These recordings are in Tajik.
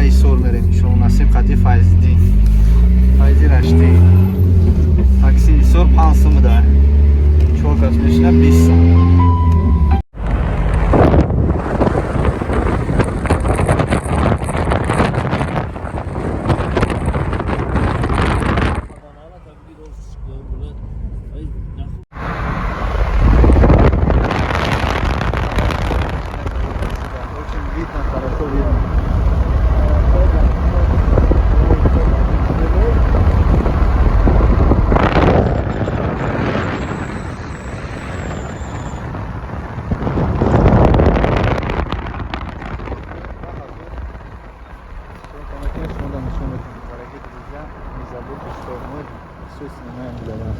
Қалаи Ҳисор мерем, иншоалло, насиб қати Файзиддин, Файзи Раштӣ. Такси Ҳисор 5 сум буда, чор кас мешина, 20 сум. Очень видно, хорошо видно. Дорогие друзья, не забудьте, что мы все снимаем для вас.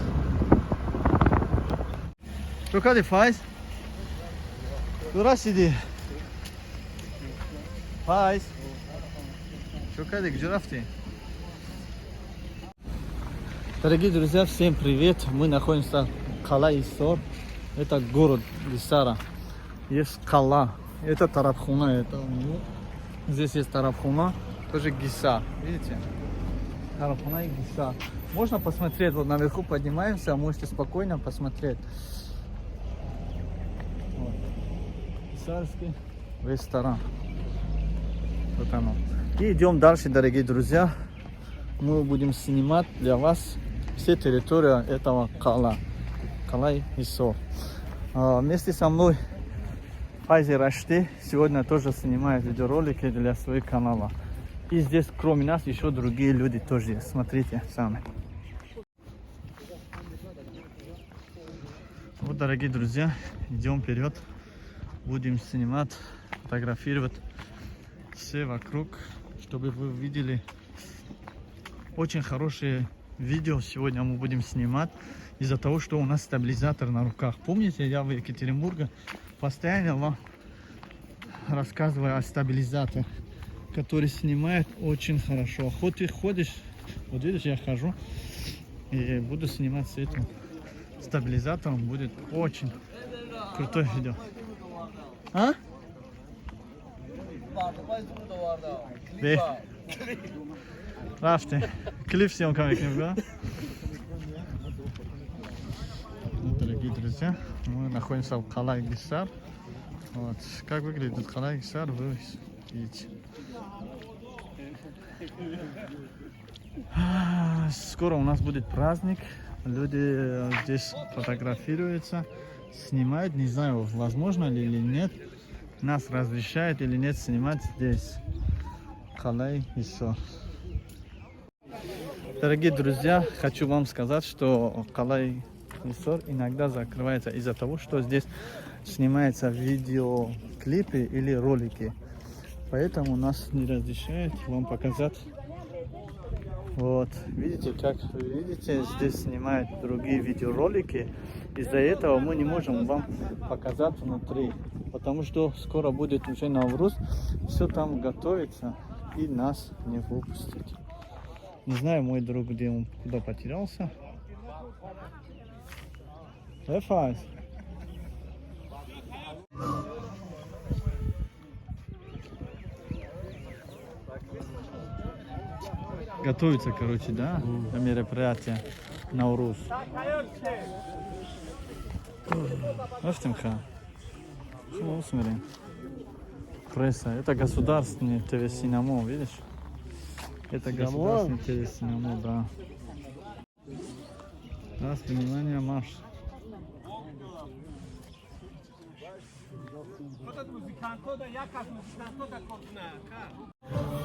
Что, кади, Файз? Куда сиди? Файз? Что, кади, где рафти? Дорогие друзья, всем привет! Мы находимся в Кала-Исор. Это город Гисара. Есть Кала. Это Тарабхуна. Это у него. Здесь есть Тарабхуна. Тоже Гисар. Видите? Тарабхуна и Гисар. Можно посмотреть. Вот наверху поднимаемся. Можете спокойно посмотреть. Вот. Гисарский ресторан. Вот оно. И идем дальше, дорогие друзья. Мы будем снимать для вас все территорию этого Кала. Калай Исор. Вместе со мной Файзи Рашти сегодня тоже снимает видеоролики для своего канала. И здесь, кроме нас, еще другие люди тоже есть. Смотрите сами. Вот, дорогие друзья, идем вперед. Будем снимать, фотографировать все вокруг, чтобы вы увидели очень хорошее видео. Сегодня мы будем снимать из-за того, что у нас стабилизатор на руках. Помните, я в Екатеринбурге постоянно вам рассказываю о стабилизаторе, который снимает очень хорошо. Хоть ты ходишь, вот видишь, я хожу и буду снимать с этим стабилизатором, будет очень крутое видео. А? Бе. Рафте. Клип съемка мекунем, да? Ну, дорогие друзья, мы находимся в Калай-Гисар. Вот. Как выглядит Калай-Гисар, вы видите. Скоро у нас будет праздник. Люди здесь фотографируются, снимают. Не знаю, возможно ли или нет. Нас разрешают или нет снимать здесь. Калай Исор. Дорогие друзья, хочу вам сказать, что Калай Исор иногда закрывается из-за того, что здесь снимаются видеоклипы или ролики. Поэтому нас не разрешают вам показать. Вот, видите, как вы видите, здесь снимают другие видеоролики. Из-за этого мы не можем вам показать внутри, потому что скоро будет уже Навруз, все там готовится и нас не выпустят. Не знаю, мой друг, где он, куда потерялся. Файз. Готовится, короче, да, на мероприятие Навруз. Рафтем ха. Смотри. Пресса. Это государственный ТВ Синамо, видишь? Это государственный ТВ Синамо, да. Раз, внимание, марш.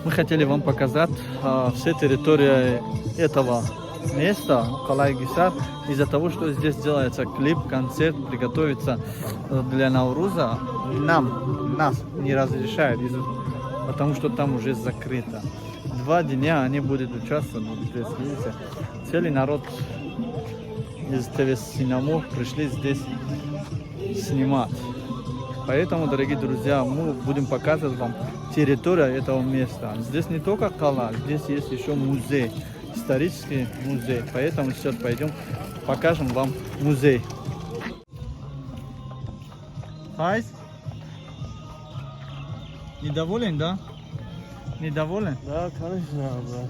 Мы хотели вам показать все территории этого места, Калай-Гисар, из-за того, что здесь делается клип, концерт, приготовится для Науруза, нас не разрешают, потому что там уже закрыто. 2 дня они будут участвовать вот здесь, видите. Целый народ из ТВ Синаму пришли здесь снимать. Поэтому, дорогие друзья, мы будем показывать вам территорию этого места. Здесь не только кала, здесь есть еще музей, исторический музей. Поэтому сейчас пойдем покажем вам музей. Файз? Недоволен, да? Недоволен? Да, конечно, брат.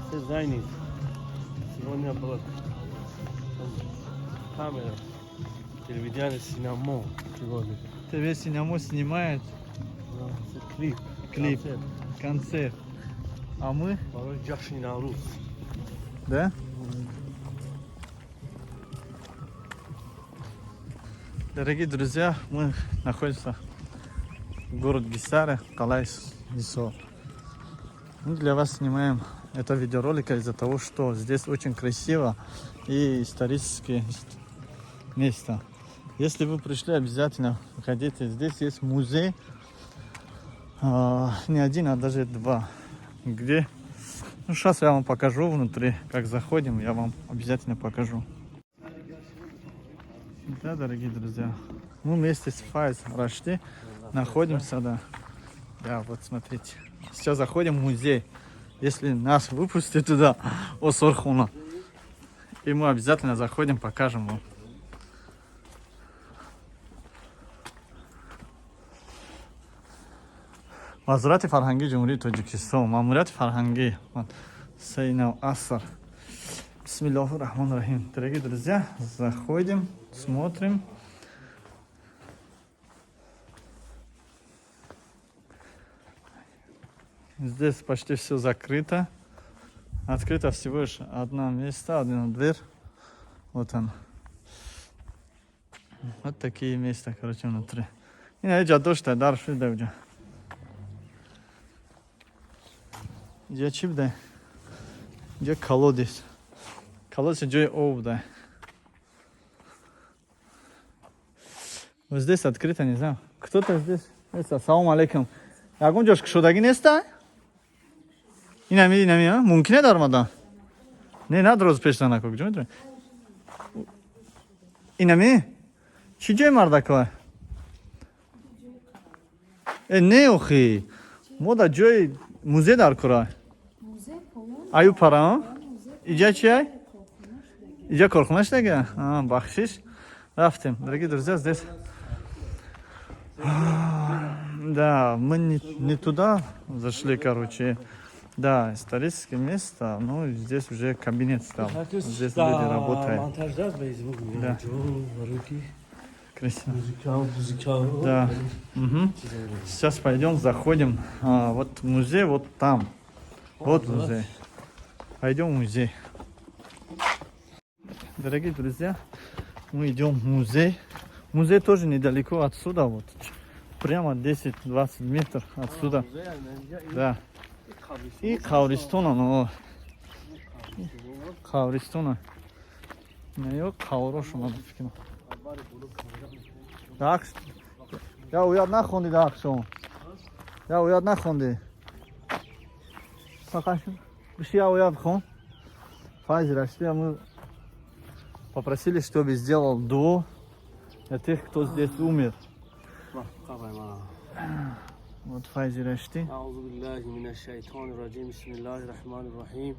Все занят. Сегодня была камера. Телевидение Синамо сегодня. ТВ Синамо снимает. Да, это клип. Клип. Концерт. Концерт. А мы? Барои ҷашни Наврӯз. Да? Дорогие друзья, мы находимся в городе Гисаре, Калай Гисор. Мы для вас снимаем это видеоролик из-за того, что здесь очень красиво и историческое место. Если вы пришли, обязательно выходите. Здесь есть музей, не один, а даже два, где... Ну, сейчас я вам покажу внутри, как заходим, я вам обязательно покажу. Да, дорогие друзья, мы вместе с Файз Рашти находимся, да. Да, вот смотрите. Сейчас заходим в музей. Если нас выпустят туда, Осорхуна. И мы обязательно заходим, покажем вам. Вазорати фарҳангии Ҷумҳурии Тоҷикистон, Маъмурияти фарҳангӣ, Сейнав Аср. Бисмиллоҳи раҳмони раҳим. Дорогие друзья, заходим, смотрим. Здесь почти все закрыто. Открыто всего лишь одно место, одна дверь. Вот она. Вот такие места, короче, внутри. И на дошта, дар шуда уже. Инҷа чӣ буда? Инҷа колодец. Колодец ҷои об буда. Вот здесь открыто, не знаю. Кто-то здесь. Ассалому алейкум. Ягон ҷош кушодагӣ неста? Инами, инами, а? Мумкине даромадан? Не, надроз пеш занако, куҷо медонӣ? Инами? Чӣ ҷои мардакова? Э, не, охи. Мо дар ҷои музей дар кора. Аю пара, иҷа чи ай? Иҷа корхона шудага? Бахшиш. Рафтем. Дорогие друзья, здесь... Да, мы не туда зашли, короче. Да, историческое место, но здесь уже кабинет стал. Здесь люди работают. Да. Красиво. Да. Угу. Сейчас пойдем, заходим. Вот музей, вот там. Вот музей. Пойдем в музей. Дорогие друзья, мы идем в музей. Музей тоже недалеко отсюда, вот. Прямо 10-20 метров отсюда. Да. И қабристона, но қабристона. Не, қаврош омад фикр. Так. Я оят нахонди дахшон. Я оят нахонди. Фақат биши я оят хон. Файз Рашти мы попросили, чтобы сделал дуо для тех, кто здесь умер. Вот Файзи Рашти. أعوذ بالله من الشيطان الرجيم بسم الله الرحمن الرحيم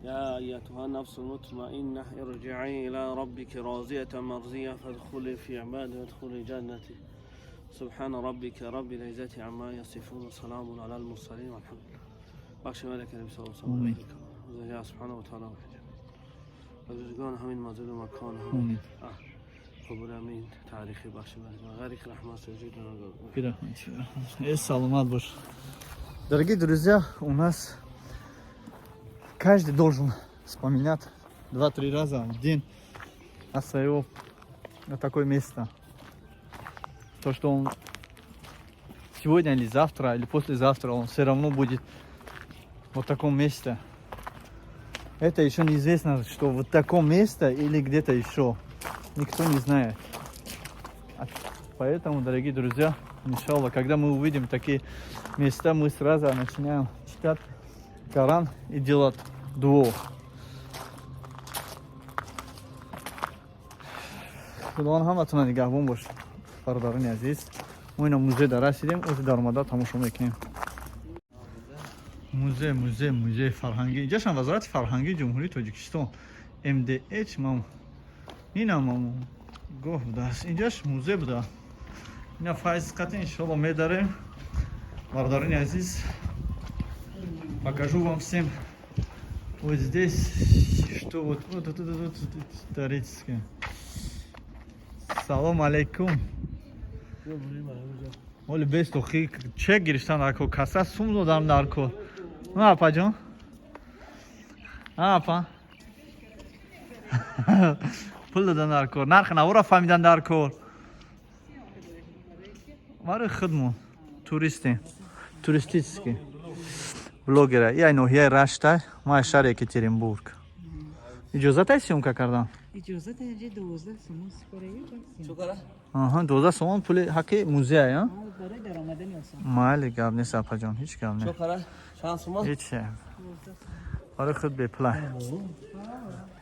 يا أيتها النفس المطمئنة ارجعي إلى ربك راضية مرضية فادخلي في عبادي وادخلي جنتي سبحان ربك رب العزة عما يصفون وسلام على المرسلين والحمد لله. بخش ملك النبي صلى الله عليه وسلم يا سبحانه وتعالى بزرگان همین منزل و مکان همین قبول امین تاریخی بخش ملک غریق رحمت سجود. Саламат бош. Дорогие друзья, у нас каждый должен вспоминать 2-3 раза в день о своего, о такое место. То, что он сегодня или завтра, или послезавтра, он все равно будет вот в таком месте. Это еще неизвестно, что в таком месте или где-то еще. Никто не знает. Поэтому, дорогие друзья, иншаллах, когда мы увидим такие места, мы сразу начинаем читать Коран и делать дуо. Худованд ҳаматона нигаҳбон бош, бародарони азиз. Мо ина музей дар расидем, ози даромада тамошо мекунем. Музей, музей, музей фарҳангӣ. Инҷашам Вазорати фарҳангии Ҷумҳурии Тоҷикистон. МДХ мам. Ина мам гоҳ будааст. Инҷаш музей буда. Ина файз қати иншоалло медарем. Бародарони азиз, Покажу вам всем вот здесь, что вот, вот, вот, вот, вот, историческое. Салом алейкум. Оли бес охи чек гирифтан дар кор, каса сум додам дар кор. На, апаҷон? А, апа? Пул додан дар кор, нархи навора фаҳмидан дар кор. Барои худмон туристем, туристический блогера. Я ноҳияи Рашта, ма шаҳри Екатеринбург. Иҷозат аст съёмка кардан? Иҷозат аҷи 12 сомон сипораи. Аҳа, 12 сомон пули ҳаққи музей, а? Барои даромадани осон. Майли, гап нест, апаҷон, ҳеҷ гап не. Чанд сомон? Ҳеҷ. Барои худ бепулай.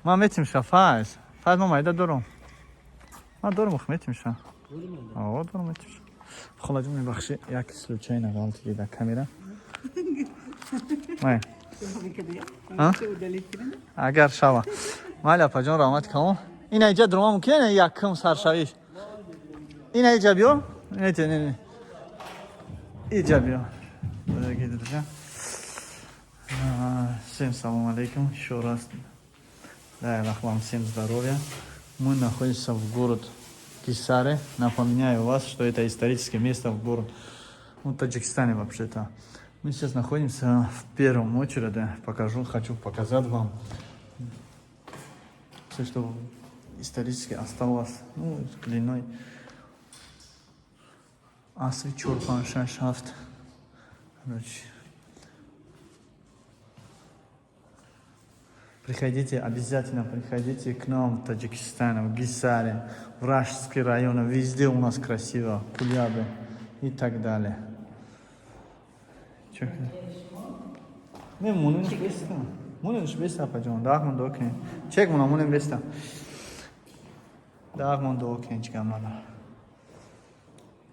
Ман метимша, Файз. Файз, ман майда дорам. Ман дорам, ох, метимша. О, дорам, метимша. Холаҷон, мебахши, як случайно ғалти дар камера. Май. А? Агар шава. Майли, апаҷон, раҳмат калон. Ина иҷа дурума мумкин не якум саршавиш. Ина иҷа биё. Не, не, не. Иҷа биё. Дорогие друзья. Всем салам алейкум. Еще раз. Дай Аллах вам всем здоровья. Мы находимся в город Гисаре. Напоминаю вас, что это историческое место в город, ну, Таджикистане вообще-то. Мы сейчас находимся в первом очереди. Покажу, хочу показать вам все, что исторически осталось. Ну, с глиной. Асри чор, панҷ, шаш, ҳафт. Короче. Приходите, обязательно приходите к нам в Таджикистан, в Гисаре, в Рашский район, везде у нас красиво, Кулябы и так далее. Чё? Не, мунеш беста. Мунеш беста, апаҷон, даҳ мон дуо кунед. Чек муна мунем беста. 10 мон дуо кунед, чӣ гап надорам.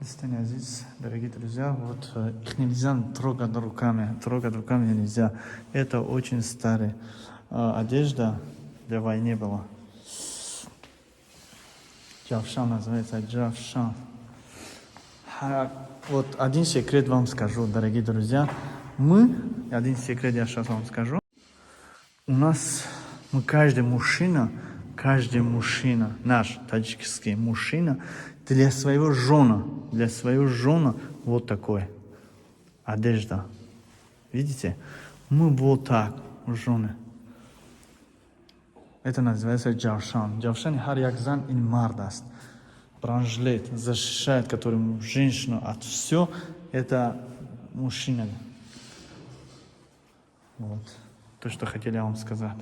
Дӯстони азиз, дорогие друзья, вот их нельзя трогать руками, трогать руками нельзя. Это очень старая одежда для войны была. Джавшан называется, джавшан. Вот один секрет вам скажу, дорогие друзья. Мы, один секрет я сейчас вам скажу. У нас, мы каждый мужчина, наш таджикский мужчина, для своего жена вот такой одежда. Видите? Мы вот так, жены. Это называется джавшан. Джавшан ҳар як зан ин мард аст. Бронежилет защищает, который женщину от все, это мужчина. Вот. То, что хотели вам сказать.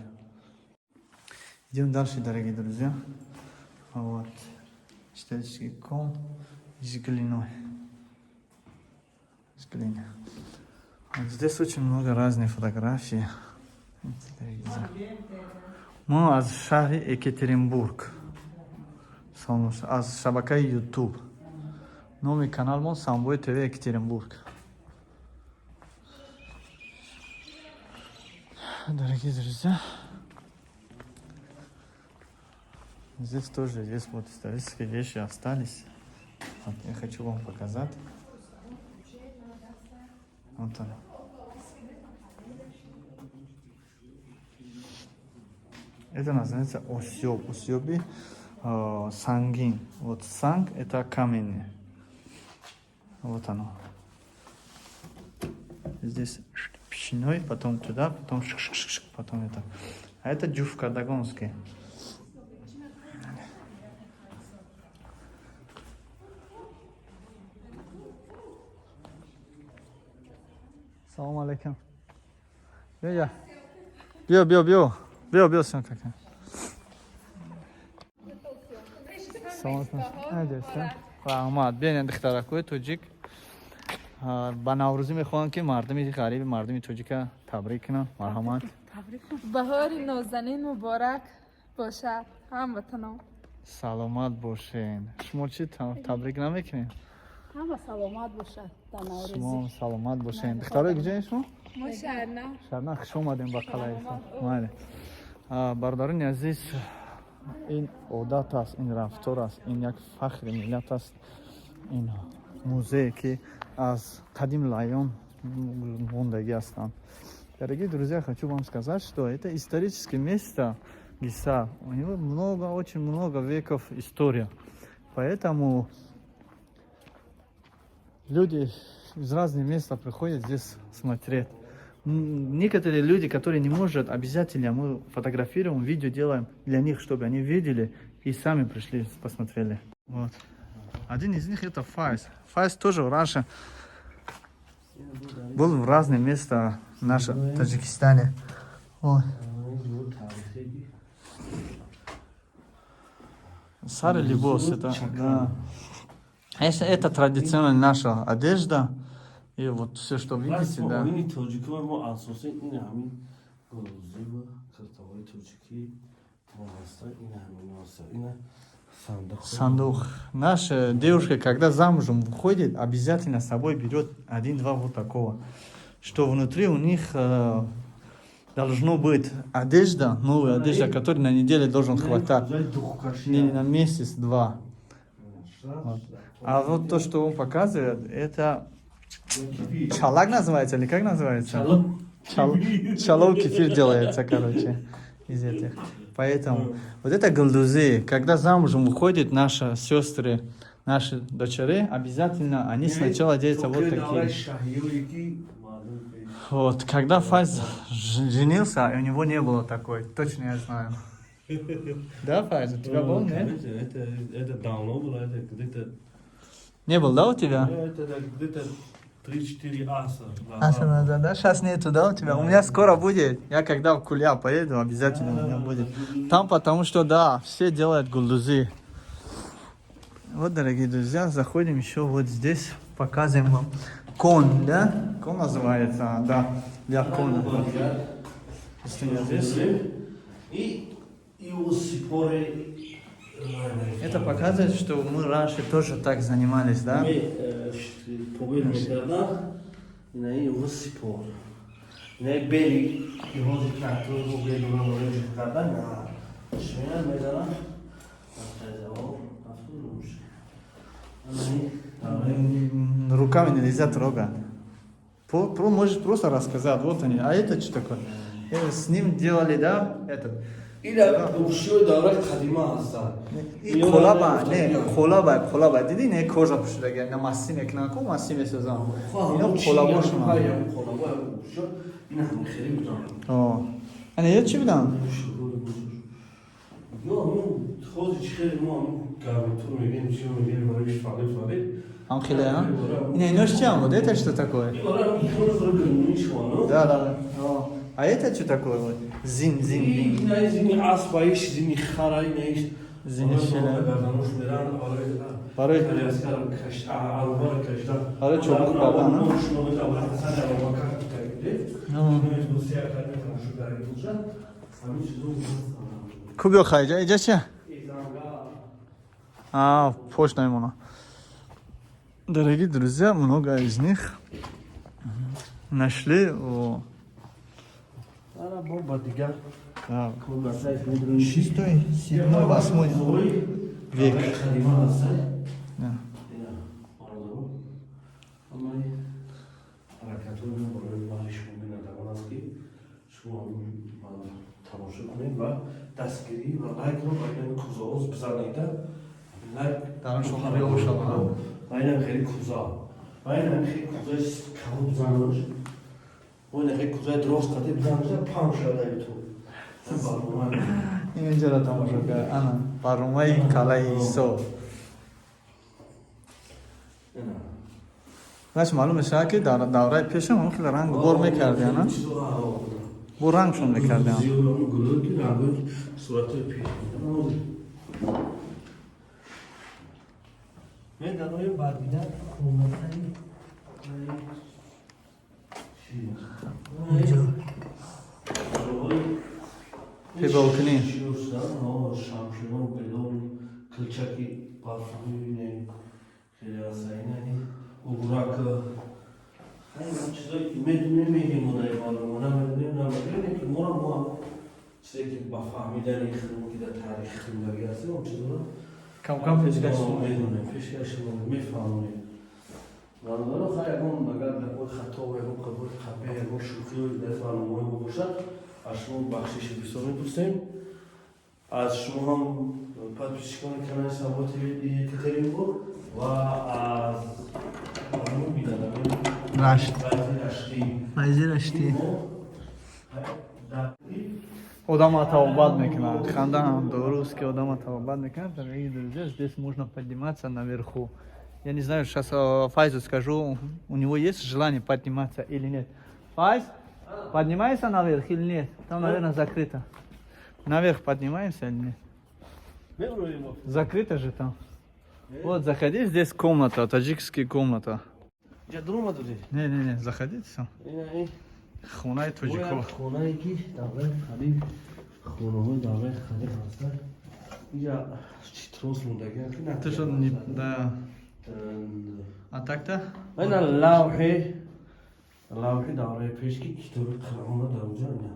Идем дальше, дорогие друзья. Вот. Исторический ком с глиной. С глины. Вот здесь очень много разных фотографий. Дорогие друзья. Мо аз шаҳри Екатеринбург. Салом, аз шабакаи YouTube. Номи канал мо Самбои ТВ Екатеринбург. Дорогие друзья, здесь тоже есть вот исторические вещи остались. Вот, я хочу вам показать. Вот он. Это называется осёб. Осёби сангин. Вот санг это камень. Вот оно. Здесь печной, потом туда, потом шк -шк -шк, потом это. А это джуф кардагонский. Салом алейкум. Биё, биё, биё, биё. Биё, биё, съёмка кун. Салом алейкум. Раҳмат. Бинед, духтаракои тоҷик ба Наврӯзӣ мехоҳанд, ки мардуми ғариби мардуми тоҷика табрик кунанд. Марҳамат. Баҳори нозанин муборак бошад ҳамватанон. Саломат бошед. Шумо чӣ, табрик намекунед? Ҳама саломат бошад дар Наврӯзӣ. Шумо саломат бошед. Духтарои, куҷои шумо? Мо Шаҳрна. Шаҳрна. Хуш омадем ба қалъаи. Майли, бародарони азиз, ин одат аст, ин рафтор аст, ин як фахри миллат аст. Ин музее, ки аз қадим лайём. Мондагӣ ҳастанд. Дорогие друзья, хочу вам сказать, что это историческое место Гисар. У него много, очень много веков история. Поэтому люди из разных мест приходят здесь смотреть. Некоторые люди, которые не могут, обязательно мы фотографируем, видео делаем для них, чтобы они видели и сами пришли, посмотрели. Вот. Один из них — это Файз. Файз тоже раньше был в разных местах в нашем Таджикистане. Вот. Таърихи. Сары либос, это, да. Это традиционная наша одежда. И вот все, что видите, да. Оини тоҷикӣ мо асоси ин ҳамин гулӯзӣ ва киртаҳои тоҷикӣ мо ҳаста, ин ҳамин ҳаста, ина сандуқ. Сандук. Наша девушка, когда замужем выходит, обязательно с собой берет один-два вот такого. Что внутри у них должно быть одежда, новая одежда, которая на неделю должен хватать. Не на месяц-два. Вот. А вот то, что он показывает, это чалак называется или как называется? Чалов кефир делается, короче, из этих. Поэтому вот это гулдузы, когда замужем выходят наши сестры, наши дочери, обязательно они сначала делаются вот такие. Вот, когда Файз женился, у него не было такой, точно я знаю. Да, Файз, у тебя был, нет? Это давно было, это где-то Не был, да, у тебя? Это где-то 3-4 аса. А, да, сейчас нету, да, у тебя? У меня скоро будет. Я когда в Куля поеду, обязательно у меня будет. Там потому что, да, все делают гулдузы. Вот, дорогие друзья, заходим еще вот здесь, показываем вам кон, да? Кон называется, да, для кона. Вот. Если здесь. И сипори. Это показывает, что мы раньше тоже так занимались, да? Побед мекардан, инаи сипор, инаи бели ки ҳозир тракторро белура ворид кардан, шояд мезанам. Руками нельзя трогать. Можешь просто рассказать, вот они. А это что такое? С ним делали, да, этот. Ира гӯшиҳои давраи қадима ҳастанд. Қолаба, не, қолаба, қолаба. Диди, не, кожа пӯшидага, на масси мекунанд, ку масси месозанд. Ино қолабошон. Ина ҳам хеле буданд. О. Ана ё чӣ буданд? Ё ҳозир чӣ хеле мо гарнитур мегӯем, чӣ мегӯем, барои фале фале. Ҳам хеле, а? Ина инош чӣ ҳам буд? Это что такое? Да, да, да. А это что такое? Вот? Зин, зин, зин. Ина зини асп, иш зини хара, ина иш зини шила. Барои Барои барои чобуқ кардан, а? Ну. Ку биё, хайҷа, иҷа чи? А, пош намемона. Дорогие друзья, много из них нашли о, да, шестой, седьмой, восьмой век. Да. Ҳаракатҳои мо барои баҳри шумо бинандагон аст, ки шумо тамошо кунед ва дастгирӣ ва лайкро ба ин кузаоз бизанида, лайк. Дар шумо биёшава. Ва инам хеле куза, ва инам хеле кузаи кабуд бизанаш, ва ина хеле кузаи дроз қади бизанаш, пам шуда ютуб. Инҷаро тамошо кар. Ана, барномаи Калаи Исо. Значит, маълум мешавад, ки дар давраи пешам он хеле ранг бор мекардиан, а? Бо рангшон мекардиан. Гулои рангои суратҳои пеш меданои бадбида коматаи. Пебалкунӣ. Шамширон, белон, килчаки барфуи хеле ҳаста, угурак, чизое ки медунем, мегем, мо дар барнома намедунем, намедунем, ки моро мо ҳам чизе ки ба фаҳмидани худмон, ки дар таърихи зиндагӣ ҳастем, он чизоро Кам-кам пешкаш. Медонем, пешкаш мефаҳмонем. Бародаро, хай, ягон агар гапҳои хато, ягон гапҳои қабеҳ, ягон шӯхиҳои дар барномаҳои мо бошад, аз шумо бахшиши бисёр мепурсем. Аз шумо ҳам, подписчикони канали Сабо ТВ Екатеринбург, ва аз бинандагони Рашт. Файзи Раштӣ. Файзи Раштӣ. Мо дар Одама тавбат мекунад. Ханда дуруст, ки одама тавбат мекунад. Дорогие друзья, здесь можно подниматься наверху. Я не знаю, сейчас Файзу скажу, у него есть желание подниматься или нет. Файз, поднимайся наверх или нет? Там, наверное, закрыто. Наверх поднимаемся или нет? Меброем. Закрыто же там. Вот, заходи, здесь комната, таджикская комната. Ҷа дурума додӣ. Не-не-не, заходите сам. Хонаи тоҷико. Хонае ки давраи қадим, хонаҳои давраи қадим ҳастанд. Инҷа читрос мондагиам ки. Это что, не. Да. А так-то? Ина лавҳи давраи пеш, ки китоби Қуръона дар онҷа, ина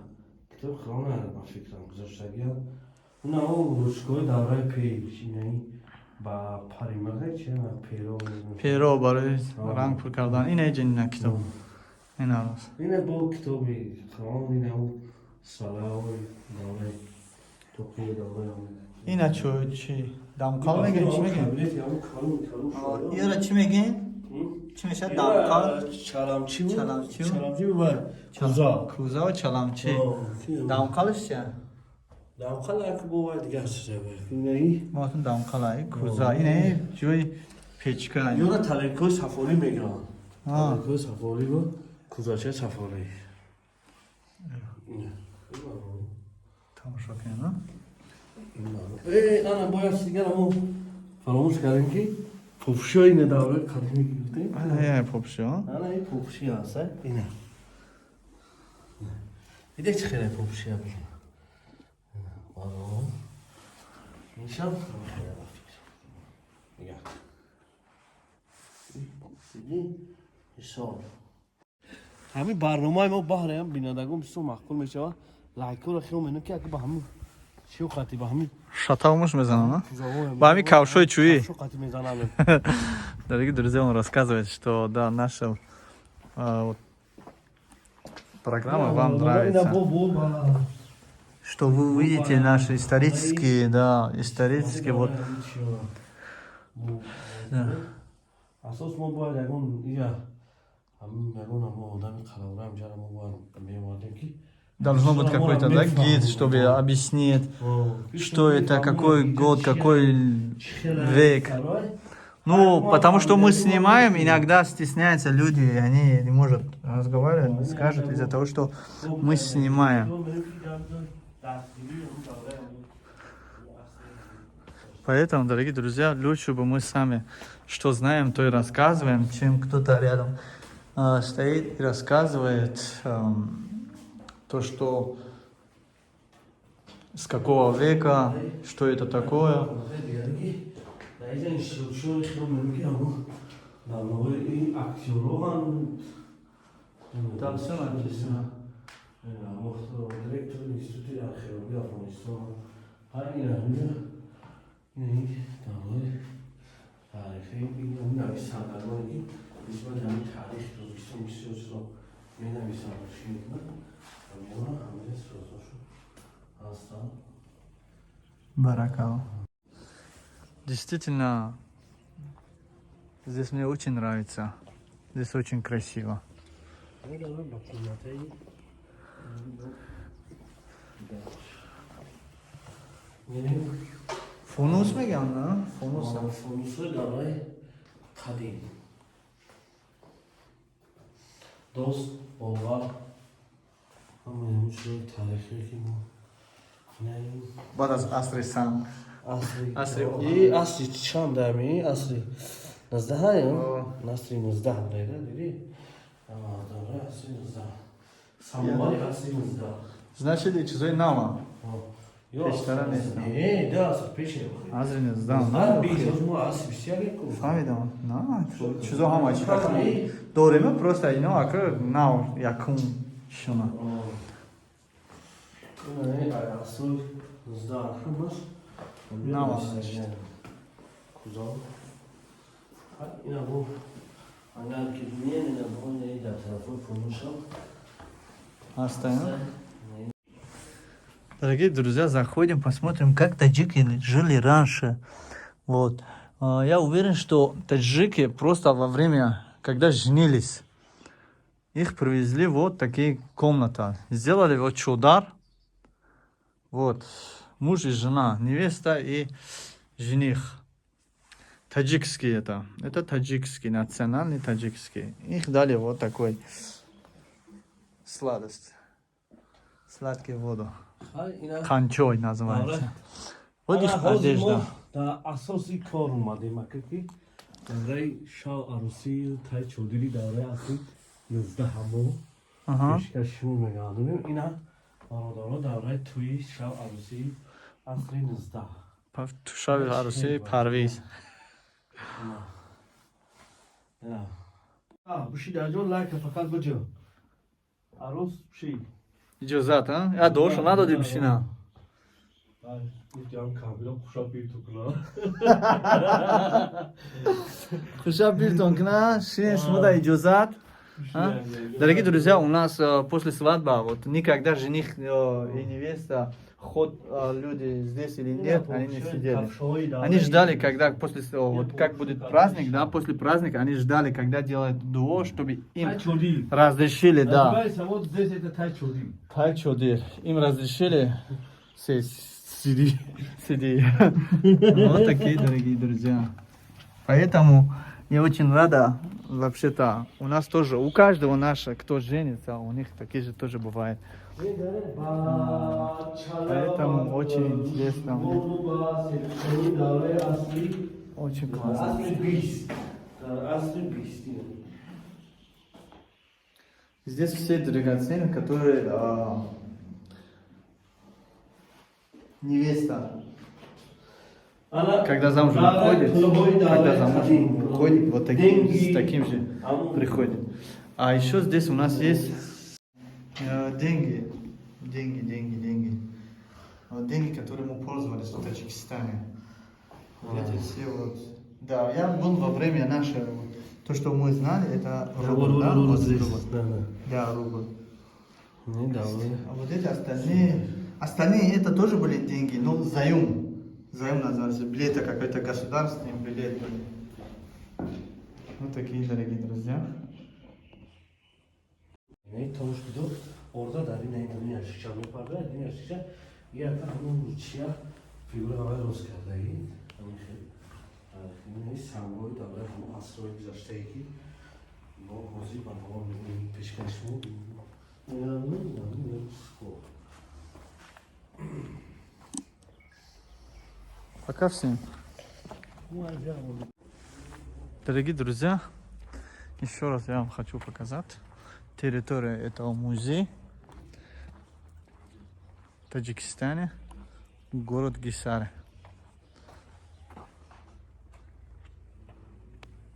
китоби Қуръона ба фикрам гузоштагиам. Ина о ручкаҳои давраи пеш, инаи ба паримага чи перо. Перо барои ранг пур кардан. Ина иҷа, ина китоб. Ина рост. Ина бо китоби Қуръон, ина салаои давраи тоқии давраи. Ина чо чи? Дамқал мегӯем, чӣ мегӯем? Ира чӣ мегӯем? Чӣ мешавад дамқал? Чаламчи. Чаламчи. Чаламчи ва куза. Куза ва чаламчи. Дамқалаш чи? Дамқал як бо вай дигар чиза. Инаи. Мотун дамқал ай куза. Ина ҷои печка. Ёра тарелкаҳои сафолӣ мегиранд. Тарелкаҳои сафолӣ ва кузачаи сафолӣ. Тамошо кунем, а? Э, ана бояд дигар мо фаромӯш кардем, ки пупшиҳо, ина давраи қадимӣ ки гуфтем. Ана я пупшиҳо. Ана ин пупши ҳаст, ина. Дида, чӣ хеле пупши бизан. Иншам хеле ба фикр. Нигоҳ. Диди? Ҳисоб. Ҳамин барномаи мо баҳраям бинандагон бисёр маъқул мешавад. Лайкҳоро хел менам, ки ба ҳамин чиё қати ба ҳамин Шатавмуш мезанам, а? Ба ҳамин кавшои чӯӣ. Қати мезанам. Дорогие друзья, он рассказывает, что да, наша вот, программа вам нравится. Что вы увидите наши исторические, да, исторические вот. Да. Асос мо бояд ягон ия ҳамин ягон ҳамо одами қаламраам ҷара мо бояд меовардем, ки Должно быть какой-то, да, гид, чтобы объяснить, что это, какой год, какой век. Ну, потому что мы снимаем, иногда стесняются люди, и они не могут разговаривать, не скажут из-за того, что мы снимаем. Поэтому, дорогие друзья, лучше бы мы сами что знаем, то и рассказываем, чем кто-то рядом стоит и рассказывает то, что с какого века, что это такое. Дар инҷа иштирокчиёни хел мегӯ, ки ҳамо барномаи ин актёроҳан. Там все написано. Директори Институти археологии Афғонистон. Ҳа, ина ҳамина, ина ин давраи таърихӣ, ин нависандагоне, ки нисбати ҳамин таърихи Тоҷикистон бисёр чизо менависанд, чӣ мекунанд, ҳамиёна ҳамина суратҳошон ҳастанд. Баракалла. Действительно, здесь мне очень нравится. Здесь очень красиво. Мо дорам ба қиматаи. Фонус меган, на? Фонус. Фонусҳои давраи қадим. Дост бовар ҳамаи ҳамин чизҳои таърихие, ки мо ина ин. Баъд аз асри санг. Асри Асри и асри чанд ами асри 19 асри 19 лера диди, давраи асри 19, самовари асри 19. Значит, и чизои нава. Ё Пештара нест. Не, да, аср пеше. Асри 19. Бист мо асри 21 ку. Фаҳмидам. На, чизо ҳама чи дорем, просто ино ака нав якум шуна. Асри 19 ҳамаш. Нава. Кузо. Ина бу. Агар ки бинем, ина бо дар тарафҳои фурӯшам. Ҳастаем. Дорогие друзья, заходим, посмотрим, как таджики жили раньше. Вот. Я уверен, что таджики просто во время, когда женились, их привезли вот такие комнаты. Сделали вот чодар. Вот. Муж и жена, невеста и жених. Таджикский это. Это таджикский, национальный таджикский. Их дали вот такой сладость. Сладкий воду. Ина Қанчой называется. Вот их одежда. Дар асоси кор омадем, ака, ки давраи шав арӯсию тай чодири давраи асри 19-ҳамо пешкаш шумо мегардонем. Ина, бародаро, давраи тӯи шав арӯсии асри 19. Шави арӯсии Парвиз. Буши, дар ҷо лайка фақат буҷо арӯс буши. Иҷозат, а? Я дуошо надодӣ бишина. Гуфтиам камила хуша бирту куна. Хуша биртон куна, шин шумо да иҷозат. А? Дорогие друзья, у нас после свадьбы вот никогда жених и невеста, ход люди здесь или нет, они не сидели. Они ждали, когда после вот как будет праздник, да, после праздника они ждали, когда делают дуо, чтобы им разрешили, да. Называется вот здесь это тай чодир. Тай чодир. Им разрешили сесть. Сиди. Сиди. Вот такие, дорогие друзья. Поэтому я очень рада, вообще-то, у нас тоже, у каждого наша, кто женится, у них такие же тоже бывает. Поэтому очень интересно. Очень классно. Асри 20. Дар асри 20. Здесь все драгоценности, которые невеста, когда замуж выходит, когда замуж выходит, вот таким, с таким же приходит. А еще здесь у нас есть деньги, деньги, деньги, деньги. Вот деньги, которые мы пользовались в Таджикистане. Вот эти все вот. Да, я был во время нашего, вот, то, что мы знали, это рубль, да? Вот рубль. Да, да. Да, рубль. Не, да, А вот эти остальные, остальные это тоже были деньги, но заем. Заем назывался, билеты какой-то государственный билет были. Вот такие, дорогие друзья. Не тош бидо орда дар ин ин яшиша мепарда ин яшиша як ҳамон ручия фигура ҳамаи рост кардаги ҳамин хел ин сангҳои давраи ҳамон асрҳои гузаштае ки мо ҳозир ба навор мебинем пешкаш шумо. Инам спор. Пока всем. Дорогие друзья, еще раз я вам хочу показать территорию этого музея в Таджикистане, город Гисар.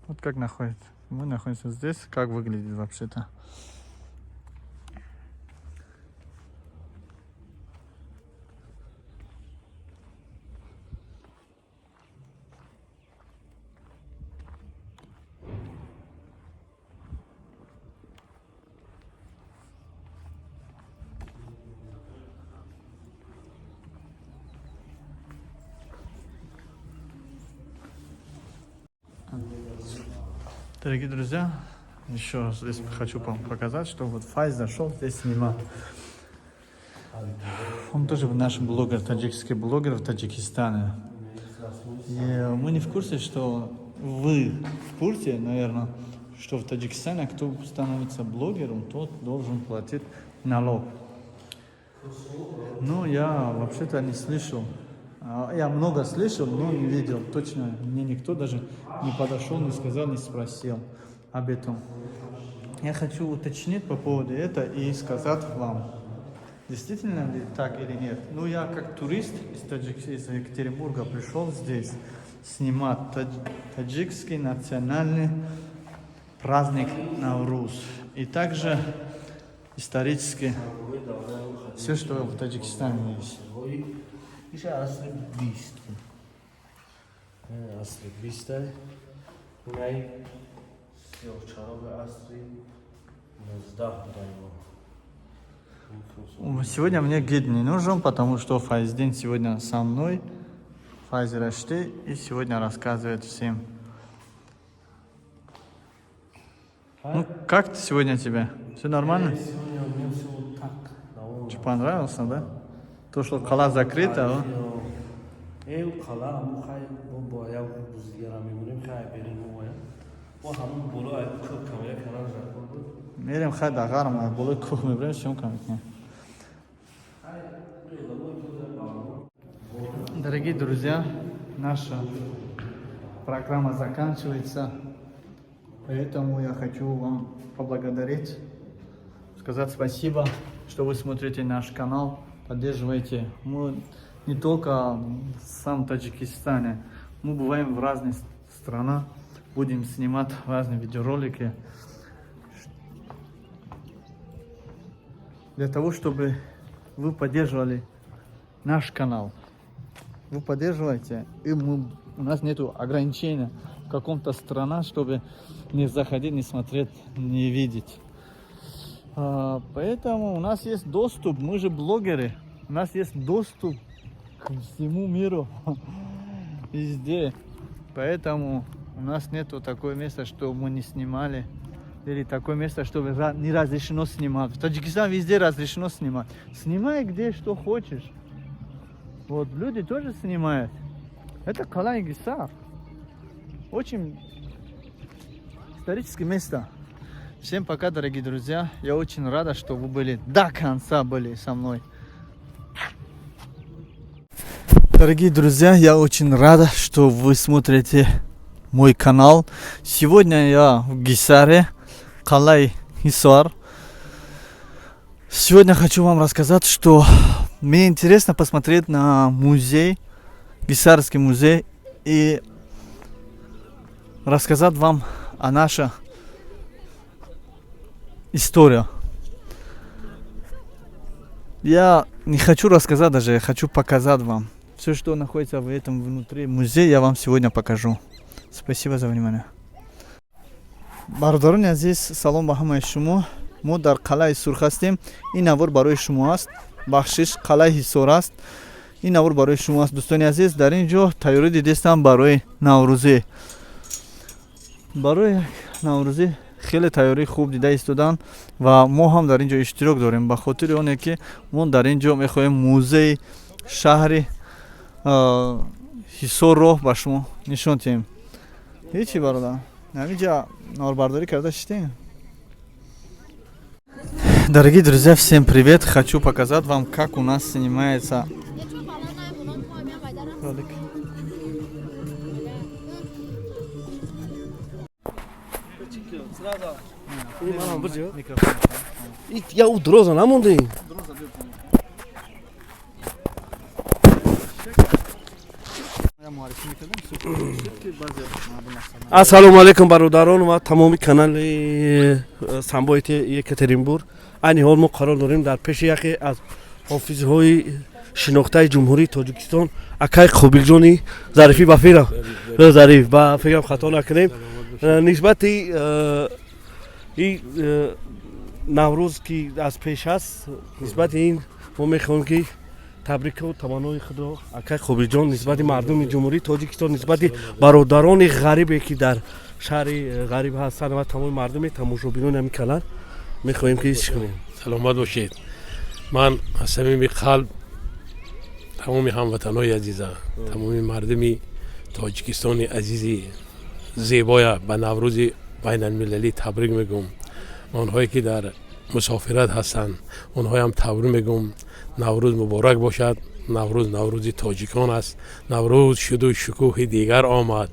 Вот как находится. Мы находимся здесь. Как выглядит вообще-то. Дорогие друзья, еще раз здесь хочу вам показать, что вот Файз зашел здесь снимать. Он тоже наш блогер, таджикский блогер в Таджикистане. И мы не в курсе, что вы в курсе, наверное, что в Таджикистане кто становится блогером, тот должен платить налог. Ну, я вообще-то не слышал. Я много слышал, но не видел. Точно мне никто даже не подошел, не сказал, не спросил об этом. Я хочу уточнить по поводу этого и сказать вам, действительно ли так или нет. Ну, я как турист из Екатеринбурга пришел здесь снимать таджикский национальный праздник Навруз. И также исторически все, что в Таджикистане есть. Иша асри 20. Асри 20 инай. Сиёҳчароғи асри 19 будаи мо. Сегодня мне гид не нужен, потому что Файздин сегодня со мной, Файз Рашти, и сегодня рассказывает всем. Ну, как ты сегодня тебе? Все нормально? Сегодня мне все вот так довольно. Тебе понравился, да? То, что қала закрыта, а? Эй, қала, мо хай, мо бо як рӯз дигара мемонем, хай берем мо бояд. Мо ҳамон боло ай кӯҳ камера канал закор буд. Мерем хай дағарм, болои кӯҳ мебарем, съемка мекунем. Дорогие друзья, наша программа заканчивается, поэтому я хочу вам поблагодарить, сказать спасибо, что вы смотрите наш канал, поддерживаете. Мы не только в сам Таджикистане, мы бываем в разных странах, будем снимать разные видеоролики для того, чтобы вы поддерживали наш канал. Вы поддерживаете, и у нас нету ограничения в каком-то страна, чтобы не заходить, не смотреть, не видеть. Поэтому у нас есть доступ, мы же блогеры, у нас есть доступ к всему миру, везде. Поэтому у нас нету такого места, что мы не снимали, или такое место, чтобы не разрешено снимать. В Таджикистане везде разрешено снимать. Снимай где что хочешь. Вот, люди тоже снимают. Это Калай Гисар. Очень историческое место. Всем пока, дорогие друзья. Я очень рада, что вы были до конца были со мной. Дорогие друзья, я очень рада, что вы смотрите мой канал. Сегодня я в Гисаре, Калай Хисар. Сегодня хочу вам рассказать, что мне интересно посмотреть на музей, Гисарский музей, и рассказать вам о нашей истории. Я не хочу рассказать даже, я хочу показать вам. Все, что находится в этом внутри музея, я вам сегодня покажу. Спасибо за внимание. Бародарони азиз, салом ба ҳамаи шумо. Мо дар қалаи Сурх ҳастем. Ин навор барои шумо аст. Бахшиш, қалаи Ҳисор аст. Ин навор барои шумо аст, дӯстони азиз. Дар ин ҷо тайёрӣ дидестам барои Наврӯзӣ. Барои Наврӯзӣ хеле тайёрии хуб дида истоданд ва мо ҳам дар ин ҷо иштирок дорем, ба хотири оне ки мо дар ин ҷо мехоҳем музеи шаҳри Ҳисорро ба шумо нишон диҳем. Ҳечи бародар, ҳаминҷа наворбардорӣ карда шитем. Дорогие друзья, всем привет! Хочу показать вам, как у нас снимается ролик. Микрофон. Я у дроза намонди. Ассалому алайкум, бародарон ва тамоми канали Самбоити Екатеринбург. Айни ҳол мо қарор дорем дар пеши яке аз ҳофизҳои шинохтаи Ҷумҳурии Тоҷикистон, акай Қобилҷони Зарифӣ. Ба фирам Зариф, ба фикрам хато накунем, нисбати и Наврӯз, ки аз пеш аст, нисбати ин мо мехоҳем, ки табрику таманнои худро акай Қобилҷон нисбати мардуми Ҷумҳурии Тоҷикистон, нисбати бародарони ғарибе, ки дар шаҳри ғариб ҳастанд, ва тамоми мардуми тамошобинони ҳамин канал мехоҳем, ки ис кунем. Саломат бошед. Ман аз самими қалб тамоми ҳамватанҳои азиза, тамоми мардуми Тоҷикистони азизи зебоя ба Наврӯзи байналмилалӣ табрик мегӯм. Онҳое ки дар мусофират ҳастанд, онҳоям табрик мегӯм. Наврӯз муборак бошад. Наврӯз наврӯзи тоҷикон аст. Наврӯз шуду шукӯҳи дигар омад,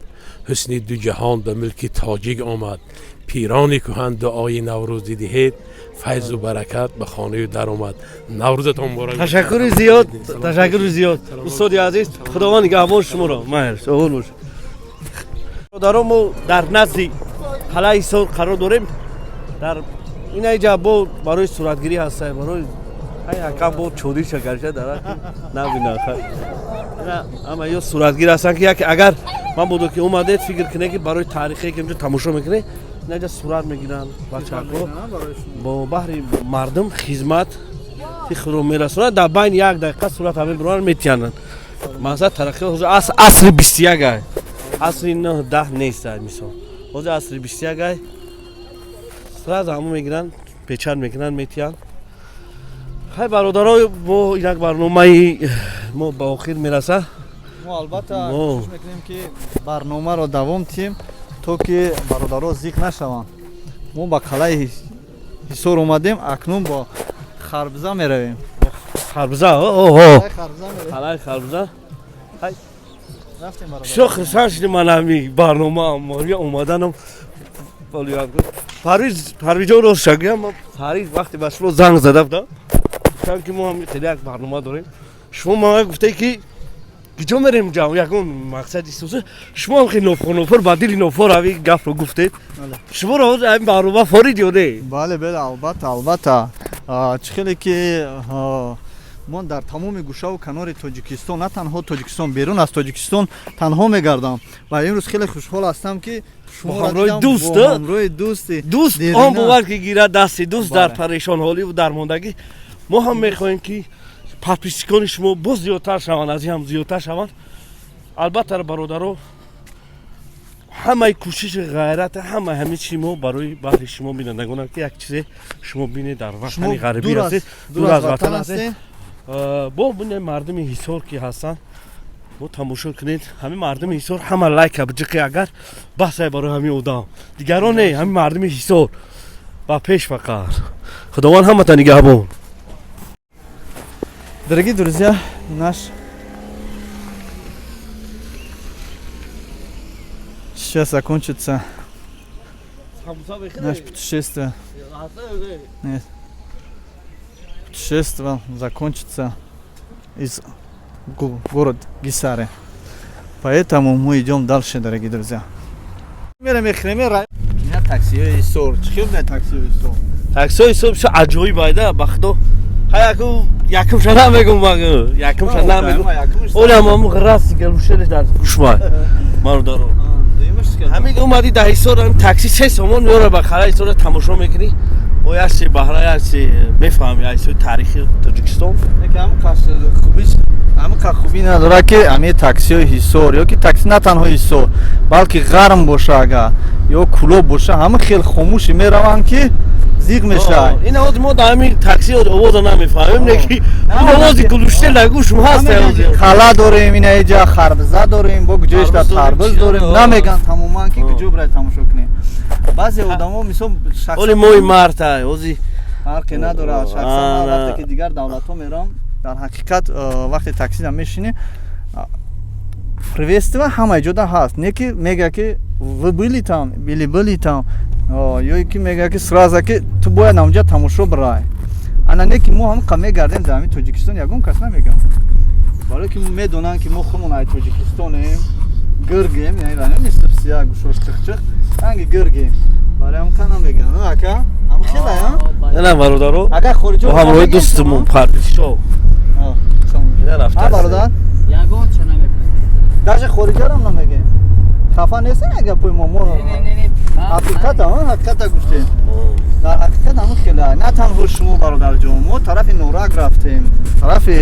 ҳусни ду ҷаҳон ба мулки тоҷик омад. Пирони кӯҳан дуои наврӯз дидиҳед, файзу баракат ба хонаю даромад. Наврӯзатон муборак. Ташаккури зиёд, ташаккури зиёд, устоди азиз. Худованд нигаҳбон шуморо. Майр обод бош. Бародарон, мо дар назди қалаи Ҳисор қарор дорем. Дар инаҷа бо барои суратгирӣ ҳаста, барои ҳай акам бо чодиша гарша дар набина. Ама ё суратгир ҳастанд, ки яке агар ман бодо ки омадед, фикр кунед, ки барои таърихе, ки инҷо тамошо мекунед. Инаҷа сурат мегиранд бачаҳо, бо баҳри мардум хизмат худро мерасонанд. Дар байни як дақиқа сурат ҳамин бироранд, метиянанд. Мақсад тараққиёт ҳозир асри 21 ай, асри 9-10 нест. Мисол, ҳозир асри 21 ай, сразу ҳамо мегиранд, печат мекунанд, метиҳанд. Хай, бародаро, мо як барномаи мо ба охир мерасад. Мо албатта кӯшиш мекунем, ки барномаро давом диҳем, то ки бародаро зиқ нашаванд. Мо ба қалъаи Ҳисор омадем, акнун бо Харбза меравем. Харбза, оҳо, қалъаи Харбза. Бисёр хурсанд шудем ман ҳами барнома омаданам. Парвиз, Парвизҷон, рост шагӯям, ман Парвиз вақте ба шумо занг зада будам, гуфтам, ки мо ҳам хеле як барнома дорем. Шумо ман гуфтае, ки куҷо мерем, ягон мақсади соза. Шумо ҳам хеле нофор ба дили нофор ҳави гапро гуфтед. Шуморо ҳозир ҳамин барнома форид ё не? Бале, бале, албатта, албатта. Чӣ хеле ки мо дар тамоми гӯшаву канори Тоҷикистон, на танҳо Тоҷикистон, берун аз Тоҷикистон танҳо мегардам ва имрӯз хеле хушҳол ҳастам, ки ҳамроҳи дӯст. Ҳамроҳи дӯсти. Дӯст он бовар, ки гирад дасти дӯст дар парешонҳоливу дармондагӣ. Мо ҳам мехоҳем, ки подписчикони шумо боз зиёдтар шаванд, аз ин ҳам зиёдтар шаванд. Албатта, бародаро, ҳамаи кӯшиши ғайрат, ҳама ҳамин чи мо барои баҳри шумо бинандагонам, ки як чизе шумо бинед, дар ватани ғарибӣ ҳастед, дур аз ватан ҳастед. Бо бинед, мардуми Ҳисор ки ҳастанд, бо тамошо кунед. Ҳамин мардуми Ҳисор ҳама лайка биҷиқи, агар басай барои ҳамин одам, дигарон не, ҳамин мардуми Ҳисор ба пеш. Фақат Худованд ҳамата нигаҳбон. Дорогие друзья, наш сейчас закончится наше путешествие. Нет. Путешествие закончится из город Гисаре. Поэтому мы идем дальше, дорогие друзья. Такси Исор. Чӣ такси Исор? Такси Исор бисёр аҷоиб айда, ба худо. Ҳаяку якум ша намегум, якум ша намегум. Олям ҳамун раст галушелеш дар гӯшмай. Бародаро. Ҳамин омади дар Ҳисор, ҳамин такси 3 сомон меора ба қалъаи Ҳисора, тамошо мекунӣ. Бо як чи баҳра, як чи мефаҳми аз ҳисоби таърихи Тоҷикистон. Ҳамин хубӣ надорад, ки ҳамин таксиҳои Ҳисор ё ки такси на танҳо Ҳисор, балки Ғарм боша, агар ё Кӯлоб боша, ҳама хел хомӯшӣ мераванд, ки зиқ мешавад. Ин овоз мо дар ҳамин такси овоза намефаҳмем, не ки овози глушитель дар гӯшум ҳаст. Қала дорем, ина иҷа харбза дорем, бо куҷоиш дар тарбуз дорем, намеган тамоман, ки куҷо бирай тамошо кунем. Баъзе одамо, мисол, оли моҳи марта ози. Фарқе надорад. Шахсан вақте ки дигар давлатҳо мерам, дар ҳақиқат вақте таксида мешинӣ, приветствие ҳама ҷода ҳаст, не ки мега, ки вы были там или были там, ё ки мега, ки сразу, ки ту бояд ҳамҷа тамошо бирай. Ана не ки мо ҳамқа мегардем дар ҳамин Тоҷикистон, ягон кас намегам, барое ки медонанд, ки мо худмон ай Тоҷикистонем, гиргем, яъне нистипсия гӯшош чиқчиқ ранги гиргем, барои ҳамқа намеган. Ака, ҳам хелая. На, бародаро, агар хориҷо бо ҳамроҳи дӯстумон Парвизшо. Бародар, ягон ча намепурсед. Даже хориҷарам намегем. Хафа нестем гапои мо? Мо ҳақиқата, ҳақиқата гуфтем. Дар ҳақиқат ҳамун хеле на танҳо шумо, бародарҷон, мо тарафи Норак рафтем, тарафи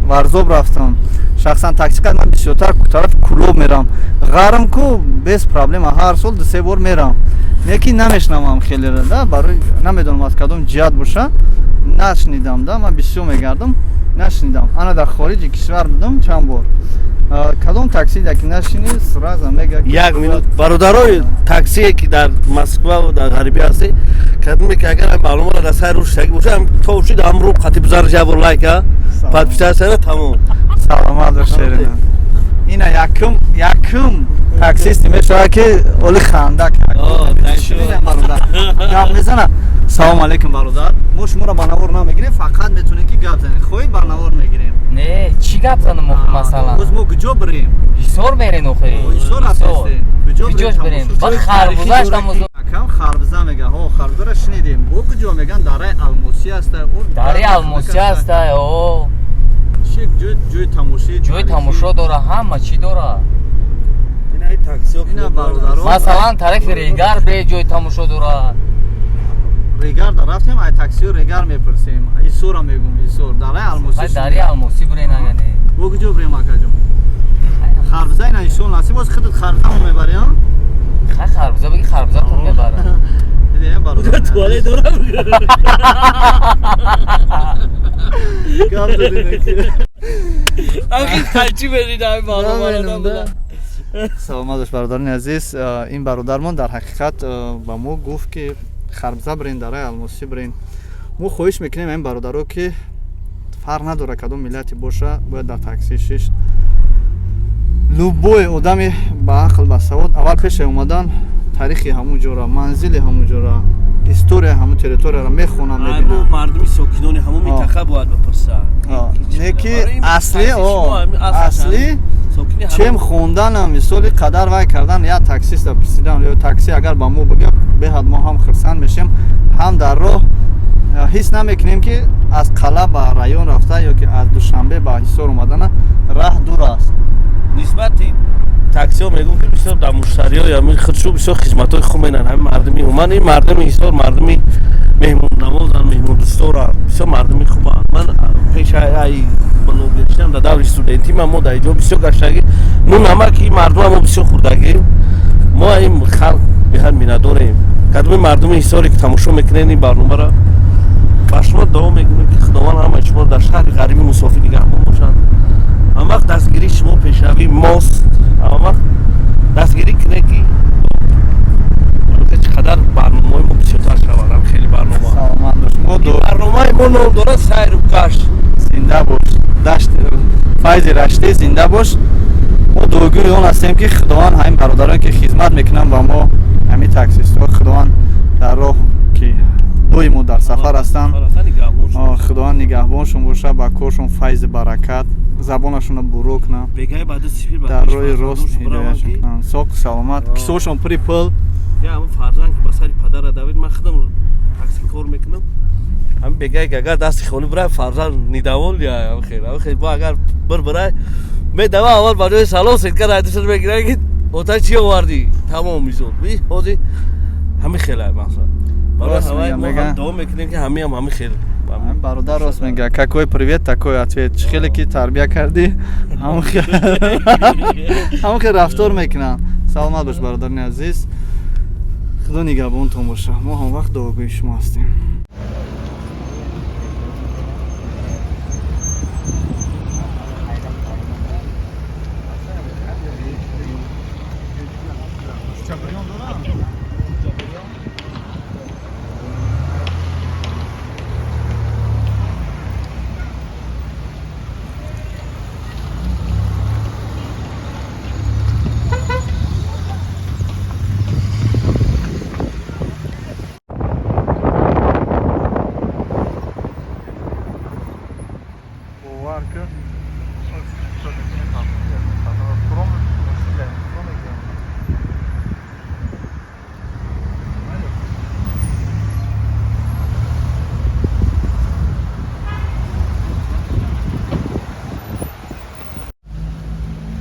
Варзоб рафтам. Шахсан такси қад ман бисёртар тарафи Кӯлоб мерам. Ғарм ку без проблема, ҳар сол 2-се бор мерам, лекин намешнавам хелеро да, барои намедонам аз кадом ҷиҳат боша, нашнидам да. Ман бисёр мегардам, нашнидам. Ана дар хориҷи кишвар будам чанд бор, кадом такси ки нашини, сразу мега. Як минут, бародарои таксие, ки дар Москва, дар ғарибӣ ҳастед, кадоме ки агар маълумот дар сари рӯш боша, то шид амру қати бизар, ҷабр лайка, подписаться, тамом. Саломат бош. Ина якум таксисти мешавад, ки оли ханда гап мезана. Салом алейкум, бародар. Мо шуморо ба навор намегирем, фақат метавонед, ки гап занед. Хоҳед, ба навор мегирем. Не, чӣ гап занам масалан? Боз мо куҷо бирем? Ҳисор мерен охи. Ҳисор рафтестем. Куҷо? Куҷош бирем? Ба харбузаш тамошо. Акам харбуза мега. Ҳо, харбузаро шунидем. Бо куҷо меган, дараи Алмосӣ аста. Дараи Алмосӣ аста, о. Чи ҷои, ҷои тамоши? Ҷои тамошо дора, ҳама чӣ дора. Ина Масалан, тарафи Регар бе ҷой тамошо дорад. Регар да рафтем, ай таксио Регар мепурсем. Исора мегум, Исор. Дараи Алмосӣ. Дараи Алмосӣ бурен агане. Во куҷо бурем, акаҷон? Харбуза ина ишон насиб боз худат харбузамо мебарӣ, а? Хай, харбуза бигӣ, харбузатон мебарам. Дидем, бародар. Туалет дорам. Гап задем. Ахи тайчи берид ай бародар. Саломат бош, бародарони азиз. Ин бародармон дар ҳақиқат ба мо гуфт, ки харбуза бирен, дараи Алмосӣ бирен. Мо хоҳиш мекунем ин бародаро, ки фарқ надорад кадом миллате боша, бояд дар такси шишт. Любой одами ба ақл, ба савод аввал пеше омадан таърихи ҳамун ҷора, манзили ҳамун ҷора, история ҳамун территорияро мехонам, мебинам. Мардуми сокинони ҳамун минтақа бояд бипурсад. Не ки асли асли чем хонданам, мисоли қадар вай кардан, як таксиста пурсидан ё такси агар ба мо бигӯяд, беҳад мо ҳам хурсанд мешем, ҳам дар роҳ ҳис намекунем, ки аз қалъа ба район рафта ё ки аз Душанбе ба Ҳисор омадана раҳ дур аст. Нисбати таксиҳо мегӯм, ки бисёр дар муштариҳо ҳамин худшо бисёр хизматҳои хуб менан. Ҳамин мардуми уман, ин мардуми Ҳисор мардуми меҳмоннавозанд, меҳмондӯстдоранд, бисёр мардуми хубанд. Ман пеш ай блогершиам, дар даври студентӣ ман мо дар инҷо бисёр гаштагӣ, ну намак ин мардума мо бисёр хӯрдагем. Мо ин халқ беҳад миннатдорем. Кадоми мардуми Ҳисоре ки тамошо мекунед ин барномаро, ба шумо дуо мекунем, ки Худованд ҳамаи шуморо дар шаҳри ғариби мусофир нигаҳбон бошад. Ҳама вақт дастгирии шумо пешравии мост. Ҳама вақт дастгирӣ кунед, ки чӣ қадар барномаҳои мо бисёртар шавад. Ҳам хеле барнома, Саломат бош. Мо барномаи мо ном дорад «Сайру гашт». Зинда бош, дашт Файзи Раштӣ, зинда бош. Мо дуогӯи он ҳастем, ки Худованд ҳамин бародарон, ки хизмат мекунанд ба мо, ҳамин таксистҳо, Худованд дар роҳ, ки доимо дар сафар ҳастанд, Худованд нигаҳбоншон бошад, ба коршон файзи баракат, забонашонро буро кунад, дар роҳи рост ҳидоятшон кунанд. Соқ саломат, кисоашон пури пул. Фарзанд ки ба сари падара давид, ман худам такси кор мекунам, ҳамин бегай агар дасти холи бирай, фарзанд недовол. Хел бо агар бир бирай, медава, аввал ба ҷои салом сетка райдишад мегирад, ки ота чӣ овардӣ, тамом мизод. Ҳозир ҳамин хел мақсад. Барои ҳамаи мо ҳам дуо мекунем, ки ҳамиам ҳамин хел. Бародар рост мега: какой привет, такой ответ. Чӣ хеле ки тарбия кардӣ, ҳамон хел рафтор мекунанд. Саломат бош, бародарни азиз, Худо нигаҳбонтон боша. Мо ҳам вақт дуогӯи шумо ҳастем.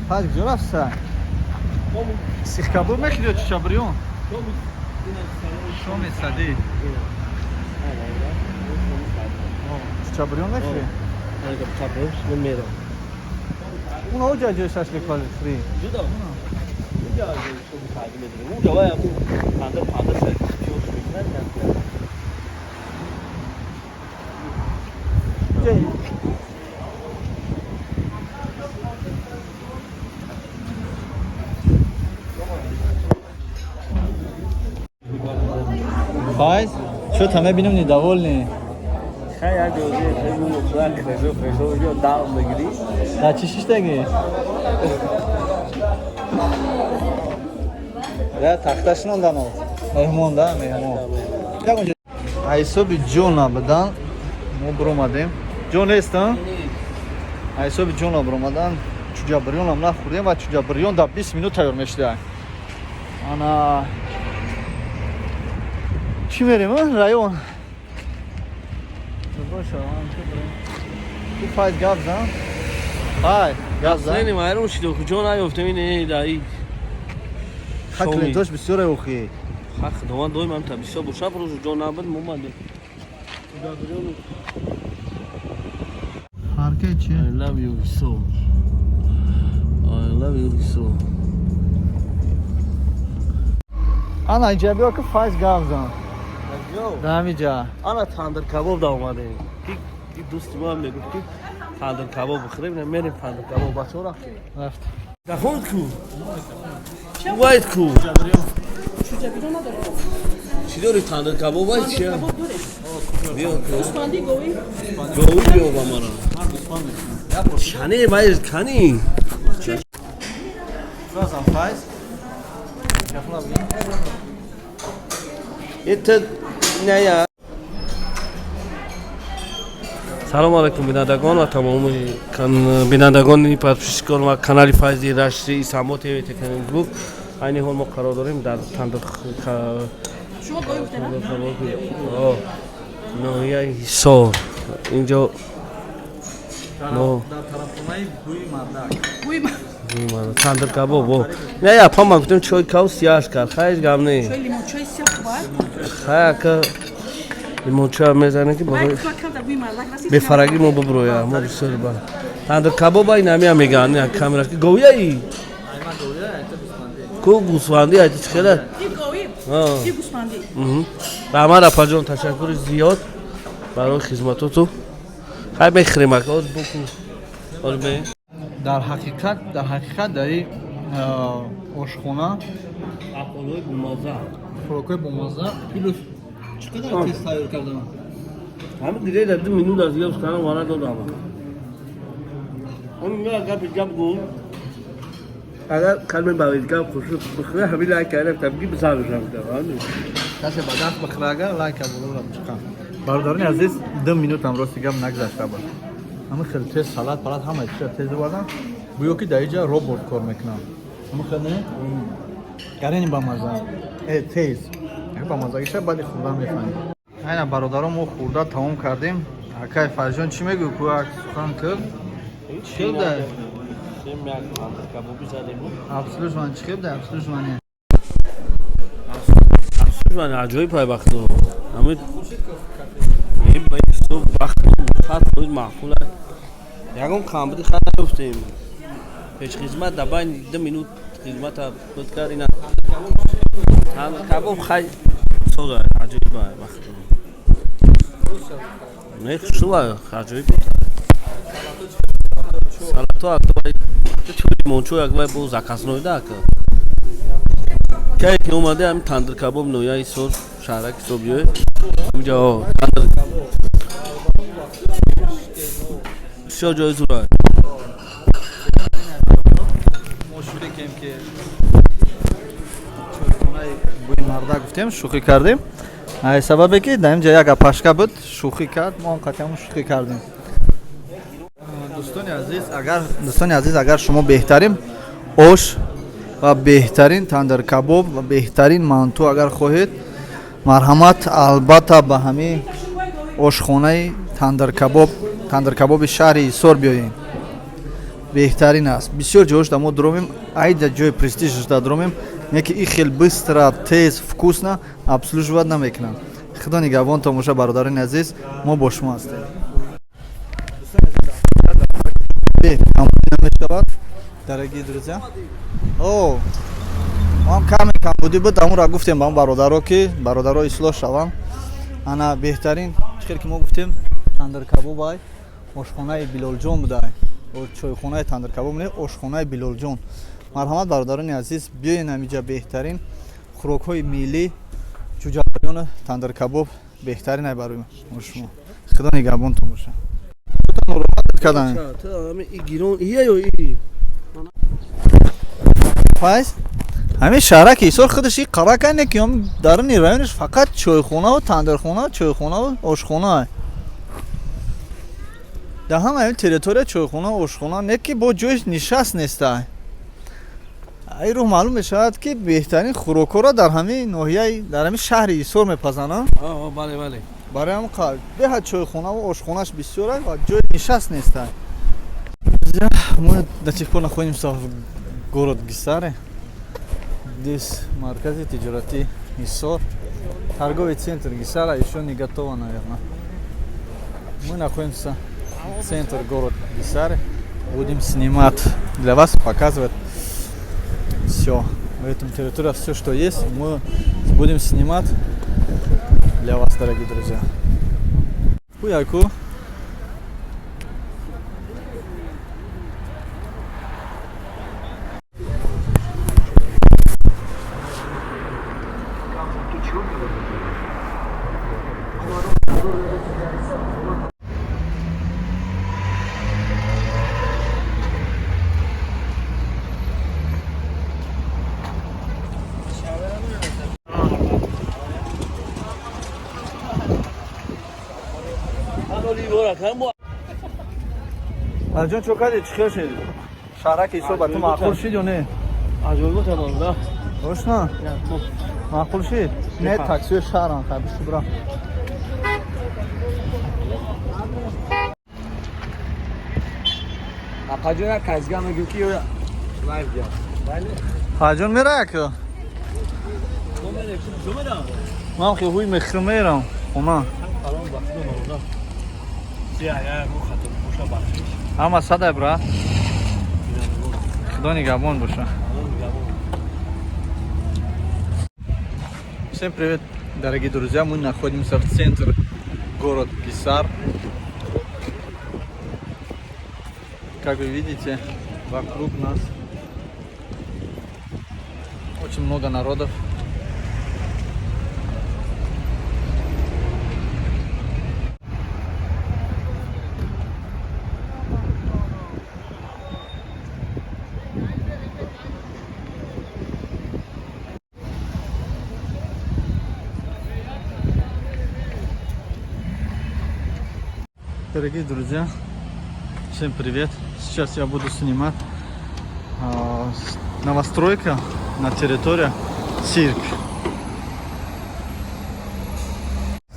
Файз, куҷо рафта? Сихкабоб мехӯри ё чучабирён? Шоми садӣ. Чучабирён мехӯри? Уна оҷа ҷои шашлик хӯри. Файз, чё-то мебинем, недовольный. Хай, як ҷозе хеле мухра крезо крезо ё дав мегирӣ. Да чӣ шиштагӣ? Я тахта шинондан о. Меҳмон да, меҳмон. Ҳисоби ҷо набудан мо биромадем. Ҷо нест, а? Ҳисоби ҷо набиромадан чуҷабирёнам нахӯрдем ва чуҷабирён дар 20 минут тайёр мешуда. Ана чӣ мерем, район? Боша, ту Файз гап зан. Файз, гап зан. Не, майрон шидо, куҷо наёфтем ин даи. Ха, клиентош бисёре охи. Ха, худованд доим ҳам та бисёр боша, рӯзу ҷо набуд, мо омадем. Ҳаркаи чи? I love you so. I love you so. Ана инҷа биё, ки Файз гап зан. Дар ҳамиҷа. Ана тандир кабоб да омадем. Ки дӯсти мо ҳам мегуфт, ки тандир кабоб бихӯрем, ина мерем тандир кабоб, бачаҳо рафтем. Рафт. Дафон ку? Вайт ку? Чӣ дори, тандир кабоб вай чия? Биё ку. Говӣ биё ба мара. Чане вай кани? Базан, Файз. Яхла бигин. Это не я. Салом алайкум, бинандагон ва тамоми бинандагони, подписчикон ва канали Файзи Рашти Само ТВ Техникбук. Айни ҳол мо қарор дорем дар тандир ноҳияи Ҳисор. Инҷо мо Дар тарафхонаи Бӯи мардак. тандир кабоб. Не, я па ман гуфтем, чой кав сияш кард. Хайр, гап не. Хай, ака, лимончоя мезанем, ки барои бефарагӣ мо буброя. Мо бисёр ба тандир кабоба инамия меган камера ки говияи ку гӯсфандӣ айти чӣ хела. Раҳмат, апаҷон, ташаккури зиёд барои хизматоту. Хай, мехӯрем, ака, оз буку оз бе. Дар ҳақиқат дар ин ошхона Ақолҳои бумазза. Хӯрокҳои бомазза, плюс чӣ қадар тез тайёр кардам. Ҳамин дигаи дар 2 минут аз дига кардам, вара додам. Он я гапи гап гу. Агар калме бавид гап хушуд бихӯре, ҳамин лайк кардам, табги бисарушам. Касе ба даст бихӯра, агар лайка болора бичиқам. Бародарони азиз, 2 минутам рости гап нагзашта буд. Ҳамин хеле тез салат палат ҳама чиза тез овардан. Гӯё ки дар инҷа робот кор мекунам. Ҳамин хеле не? Гарени бамаза. Э, тез. Бамазагиша баъди хӯрдан мефаҳмем. Айна, бародарон, мо хӯрда тамом кардем. Акай Фарҷон, чӣ мегӯй, ку як сухан кир? Чӣ да? Кабоби задем. Обслуживание чӣ хел да, обслуживание? Обслуживание аҷоиб пай вақту. Ҳамин ба ҳисоб вақт 100% маъқул аст. Ягон камбуди хат наёфтем. Пешхизмат дар байни 2 минут хизмата буд кард. Ина кабоб хай соза, аҷоиб вақту. Не, хушрӯ, аҷоиб. Салато ака, лимончо як вай бо заказной да, ака. Кае ки омаде, ҳамин тандир кабоб, ноҳияи Ҳисор, шаҳраки Ҳисор биёед. Ҳаминҷа тандир бисёр ҷои зур аст. Мо шӯхӣ кем, ки чойхонаи Бӯи мардак гуфтем, шӯхӣ кардем. Ай сабабе ки дар инҷа як апашка буд, шӯхӣ кард, мо ҳам қатъиан шӯхӣ кардем. Дӯстони азиз, агар шумо беҳтарин ош ва беҳтарин тандиркабоб ва беҳтарин манту агар хоҳед, марҳамат, албатта ба ҳамин ошхонаи тандиркабоби шаҳри Ҳисор биёед. Беҳтарин аст. Бисёр ҷош да мо дуромем, айда ҷои престижш да дуромем, не ки и хел быстро, тез, вкусно обслуживать намекунанд. Худо нигаҳбон тамоша. Бародарони азиз, мо бо шумо ҳастем. Намешавад, дорогие друзья. О, мо ҳам каме камбудӣ буд, амура гуфтем ба он бародаро, ки бародаро ислоҳ шаванд. Ана, беҳтарин, чӣ хел ки мо гуфтем, тандиркабобай ошхонаи Билолҷон будай. Чойхонаи тандиркабоб не, ошхонаи Билолҷон. Марҳамат, бародарони азиз, биёен ҳамиҷа, беҳтарин хӯрокҳои миллӣ, ҷуҷаёну тандиркабоб беҳтарин ай барои мо шумо. Худо нигаҳбонтон боша. Нороҳатат кардан. Гирон ия ё и? Файз, ҳамин шаҳраки Ҳисор худаш и қарака не, ки даруни районаш фақат чойхонаву тандирхона, чойхонаву ошхона. Дар ҳама ҳамин территория чойхона, ошхона, не ки бо ҷои нишаст неста. Ай рӯҳ маълум мешавад, ки беҳтарин хӯрокҳоро дар ҳамин ноҳияи, дар ҳамин шаҳри Ҳисор мепазананд. Бале, бале. Барои ҳамин беҳад чойхонаву ошхонаш бисёр аст ва ҷои нишаст неста. Мы до сих пор находимся в город Гисаре. Здесь маркази тиҷоратӣ Ҳисор. Торговый центр Гисара еще не готова, наверное. Мы находимся в центр город Гисары. Будем снимать для вас, показывать все. В этом территории все, что есть, мы будем снимать для вас, дорогие друзья. Хуяку. Арҷон, чо кардӣ, чӣ хел шид? Шаҳраки Ҳисор ба ту маъқул шид ё не? Аҷоиб тамом, да. Ошна? Маъқул шид? Не, таксиҳои шаҳрам хай бира. Апаҷон, як казга мегӯ ки лайв биёд. Ҳаҷон мера яко? Ман хе ҳуй мехӯрам, мерам хона. Ҳама садай, брат. Худо нигаҳбон боша. Всем привет, дорогие друзья. Мы находимся в центре город Гисар. Как вы видите, вокруг нас очень много народов. Дорогие друзья, всем привет! Сейчас я буду снимать новостройка на территории цирк.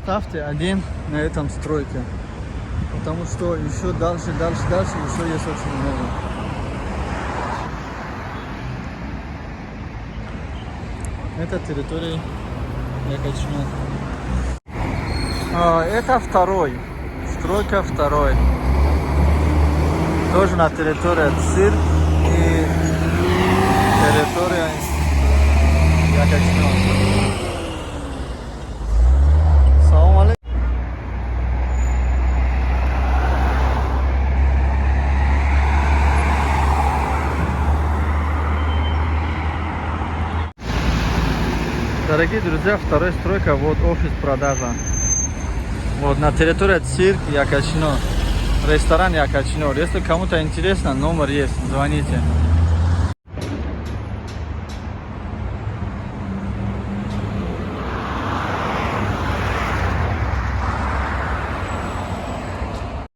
Ставьте один на этом стройке, потому что еще дальше, дальше, дальше еще есть очень много. Это территория Якочно. Это второй. Стройка второй. Тоже на территории цирк и территория Якочно. Салам алейкум. Дорогие друзья, вторая стройка, вот офис продажа. Вот на территории цирк Якочно, ресторан Якочно. Если кому-то интересно, номер есть, звоните.